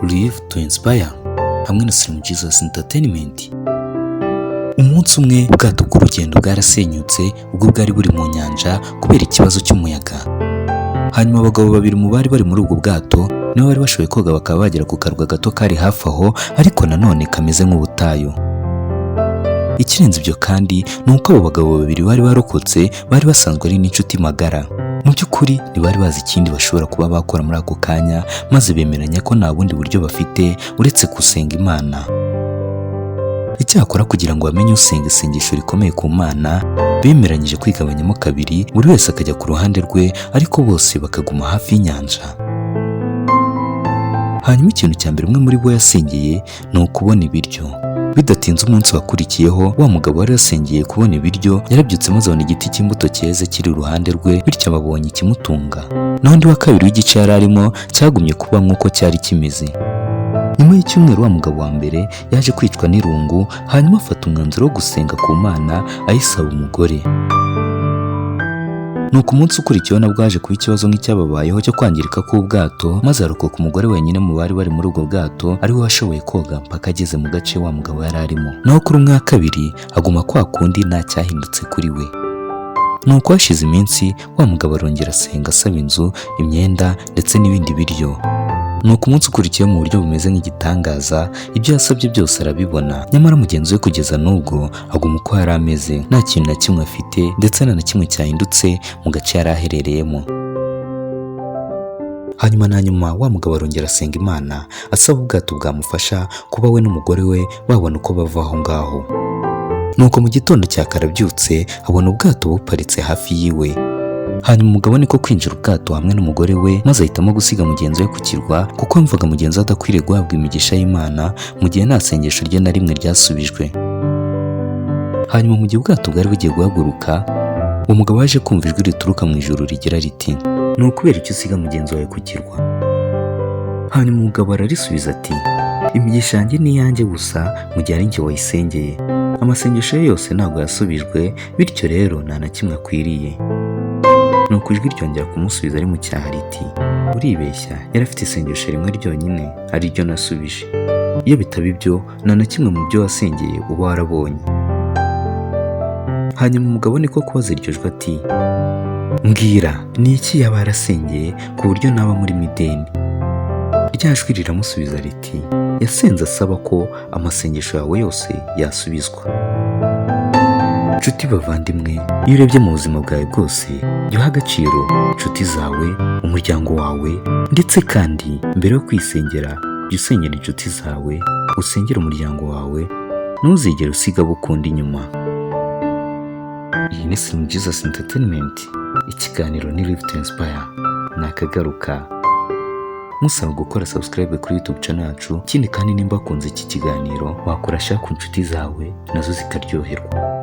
Live to Inspire hamwe na Slim Jesus Entertainment. Umunsi umwe ubwato bw'urugendo bwarasenyutse ubwo bwari buri mu nyanja kubera ikibazo cy'umuyaga. Hanyuma abagabo babiri mu bari bari muri ubwo bwato nibo bari bashoboye koga bakaba bagera ku karwa gato kari hafi aho, ariko nanone kameze nk'ubutayu. Ikirenze ibyo kandi ni uko abo bagabo babiri bari barokotse bari basanzwe ari n'inshuti magara. Mu by'ukuri ntibari bazi ikindi bashobora kuba bakora muri ako kanya, maze bemeranya ko nta bundi buryo bafite uretse gusenga Imana. Icyakora kugira ngo bamenye usenga isengesho rikomeye ku Mana, bemeranyije kwigabanyamo kabiri, buri wese akajya ku ruhande rwe, ariko bose bakaguma hafi y'inyanja. Hanyuma ikintu cya mbere umwe muri bo yasengeye ni ukubona ibiryo. Bidatinze umunsi wakurikiyeho, wa mugabo wari yasengeye kubona ibiryo yarabyutse maze abona igiti cy'imbuto cyeze kiri iruhande rwe, bityo ababonye ikimutunga. Naho undi wa kabiri w'igice yari arimo cyagumye kuba nk'uko cyari kimeze. Nyuma y'icyumweru wa mugabo wa mbere yaje kwicwa n'irungu, hanyuma afata umwanzuro wo gusenga ku Mana ayisaba umugore. Nuko umunsi ukurikiyeho nabwo haje kuba ikibazo nk'icyababayeho cyo kwangirika k'ubwato, maze harokoka umugore wenyine mu bari bari muri ubwo bwato, ari we washoboye koga mpaka ageze mu gace wa mugabo yari arimo. Naho kuri umwe wa kabiri aguma kwa kundi, nta cyahindutse kuri we. Nuko hashize iminsi wa mugabo arongera asenga asaba inzu, imyenda ndetse n'ibindi biryo. Nuko umunsi ukurikiyeho, mu buryo bumeze nk'igitangaza, ibyo yasabye byose arabibona. Nyamara mugenzi we kugeza n'ubwo aguma uko yari ameze, nta kintu na kimwe afite ndetse nta na kimwe cyahindutse mu gace yari aherereyemo. Hanyuma na nyuma wa mugabo arongera asenga Imana asaba ubwato bwamufasha kuba we n'umugore we babona uko bava aho ngaho. Nuko mu gitondo cya kare abyutse abona ubwato buparitse hafi yiwe. Hanyuma umugabo niko kwinjira ubwato hamwe n'umugore we, maze ahitamo gusiga mugenzi we ku kirwa, kuko yumvaga mugenzi we adakwiriye guhabwa imigisha y'Imana mu gihe nta sengesho rye na rimwe ryasubijwe. Hanyuma mu gihe ubwato bwari bugiye guhaguruka, uwo mugabo yaje kumva ijwi rituruka mu ijuru rigira riti: "Ni ukubera icyo usiga mugenzi wawe ku kirwa?" Hanyuma umugabo ararisubiza ati: "Imigisha yanjye ni iyanjye gusa mu gihe ari njye wayisengeye. Amasengesho ye yose ntabwo yasubijwe, bityo rero nta na kimwe akwiriye." Nuko ijwi ryongera kumusubiza ari mu cyaha riti: "Uribeshya, yari afite isengesho rimwe ryonyine ari ryo nasubije. Iyo bitaba ibyo, nta na kimwe mu byo wasengeye uba warabonye." Hanyuma umugabo niko kubaza iryo jwi ati: "Mbwira, ni iki yaba yarasengeye ku buryo naba muri mideni?" Rya jwi riramusubiza riti: "Yasenze asaba ko amasengesho yawe yose yasubizwa." Nshuti bavandimwe, iyo urebye mu buzima bwawe bwose, jya uha agaciro inshuti zawe, umuryango wawe, ndetse kandi mbere yo kwisengera jya usengera inshuti zawe, usengere umuryango wawe, ntuzigere usiga abo ukunda inyuma. Iyi ni Slim Jesus Entertainment, ikiganiro ni Live to Inspire, ni akagaruka. Musaba gukora subscribe kuri YouTube channel yacu. Ikindi kandi, nimba wakunze iki kiganiro, wakora share ku nshuti zawe nazo zikaryoherwa.